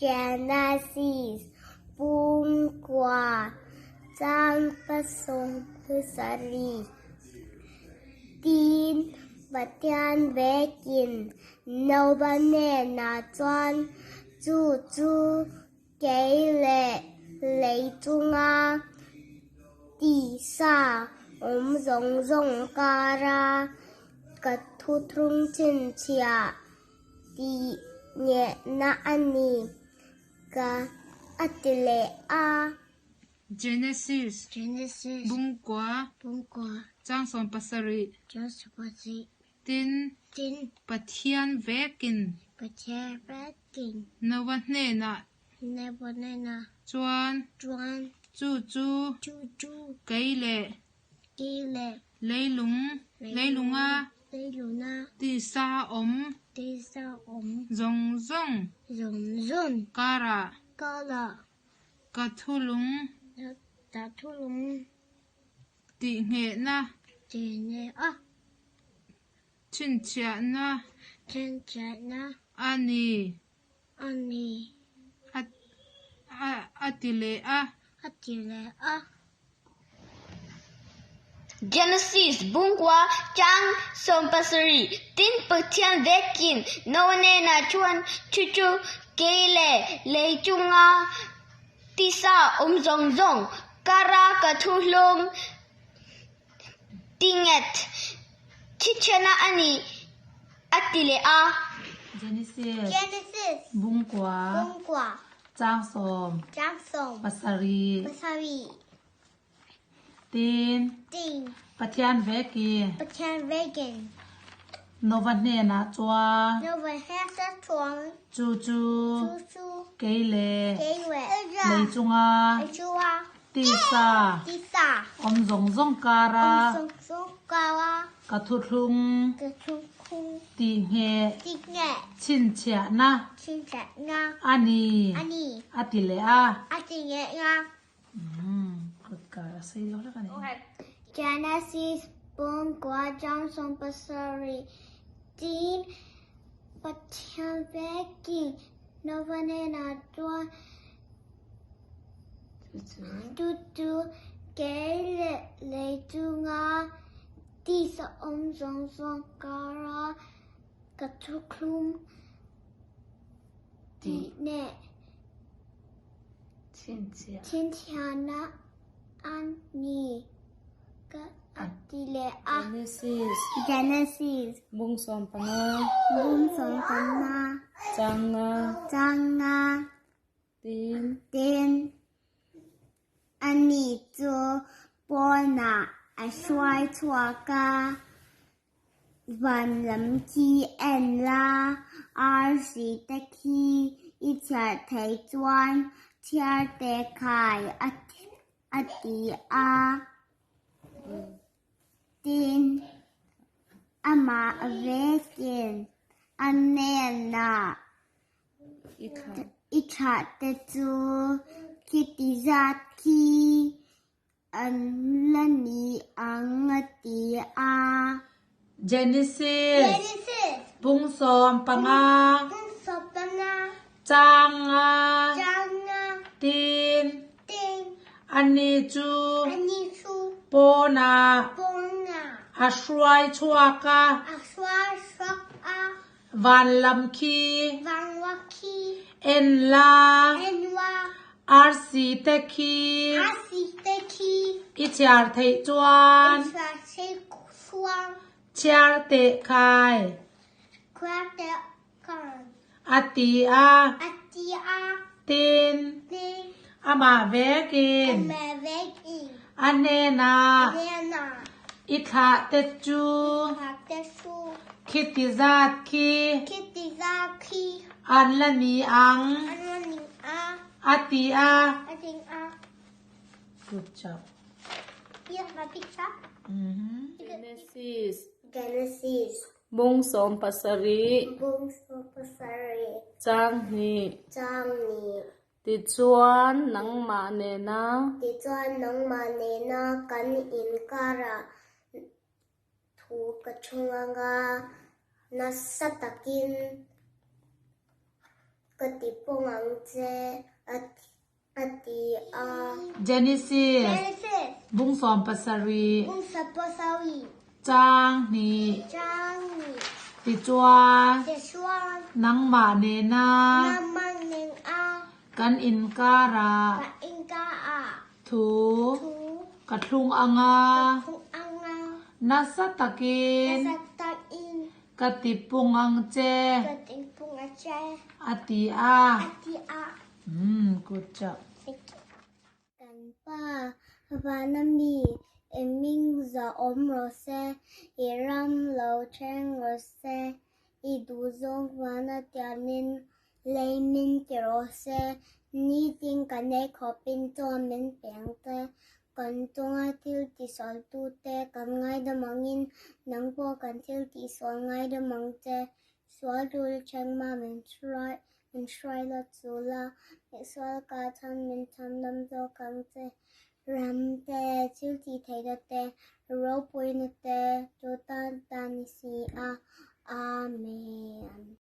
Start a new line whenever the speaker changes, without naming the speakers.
Genesis pumkua chang pasarih Tin, Pathian vekin Noba hnenah chuan chu chu kei leh lei chunga tisa awm zawng zawng kara ka thuthlung chhinchhiah tih nghehna a ni ka a ti leh a.
Genesis,
Genesis,
Bungkua,
Bungkua,
Chang 17,
Chang 17,
Tin,
Tin,
Pathian vekin,
Pathian vekin,
Noah hnenah,
Noah hnenah,
Chuan,
Chuan,
Chu chu,
Chu chu,
Kei leh,
Kei leh,
Leilung, Leilunga,
Leilunga,
Tisa awm,
Tisa awm,
Zawng zawng,
Zawng zawng,
Karah,
Karah,
Ka thulung.
Ka thulung.
Tihnghehna.
Tihnghehna.
Chhinchhiahna.
Chhinchhiahna.
A ni.
A ni.
A a ti leh a.
A ti leh a.
Genesis Bungkua chang 17 Tin Pathian vekin Noah hnenah chuan chu chu kei leh lei chunga tisa awm zawng zawng kara ka thuhlung tinghet thichhena a ni a ti leh a.
Genesis Bungkua chang 17 Tin, Pathian vekin Nova hnenah chuan chu chu kei leh lei chunga tisa awm zawng zawng kara ka thuthlung tihngheh chhinchhiahna a ni a ti leh a.
Genesis pumkua chang 17 Tin, Pathian vekin Nova hnenah chuan chu chu kei leh lei chunga tisa awm zawng zawng kara ka thuthlung tih neh. Chhinchhiahna a ni ka ti leh a.
Genesis.
Genesis.
Bung 15.
Bung 15.
Chang nga.
Chang nga.
Tin.
Tin. Ani chu pawnah a hruai chhuak a. Van lam khi en la, arsi te khi i chhiar thei chuan chhiar te khai a ti a. Tin, amah vekin a hnenah i thlah te chu khiti zat khi An la ni ang a ti a.
Genesis bung 15 caang nga tin anih cu pawn ah a hruai chuak a vanlam khi en la arsi te khi i chiar theih chuan chiar teh khai a ti a. Tin amah vekin a hnenah i thlah te cu khiti zat khi an la ni ang a ti a. Good job.
Genesis.
Genesis.
Bung 17.
Bung 17.
Chang hnih.
Chang hnih.
Tichuan nangmah nena.
Tichuan nangmah nena kan inkarah thu ka thu anga nasa takin. Ka ti pawng ang che a ti a.
Genesis bung 17 chang hnih tichuan nangmah nena kan inkarah thu ka thlung ang a, nasa takin Ka ti pung ang che.
Ka ti pung a che.
A ti a.
A ti a.
Umm good job.
Thank you. Kan pa vana mi i hming za awm rawh se, i ram lo thleng rawh se, i duhzawng vana tianin lei min ti rawh se, nitin kan ei khawpin chaw min pe ang che, Kan chunga thil tisualtute kan ngaidam angin nang pawh kan thil tihsual ngaidam ang che. Sual tul chengma min hruai min hruai la chu la, mihsual ka chhan min chhandam zawk ang che. Ram te, thil tih theihna te, ropuina te chu tan ta ni si a. Amen.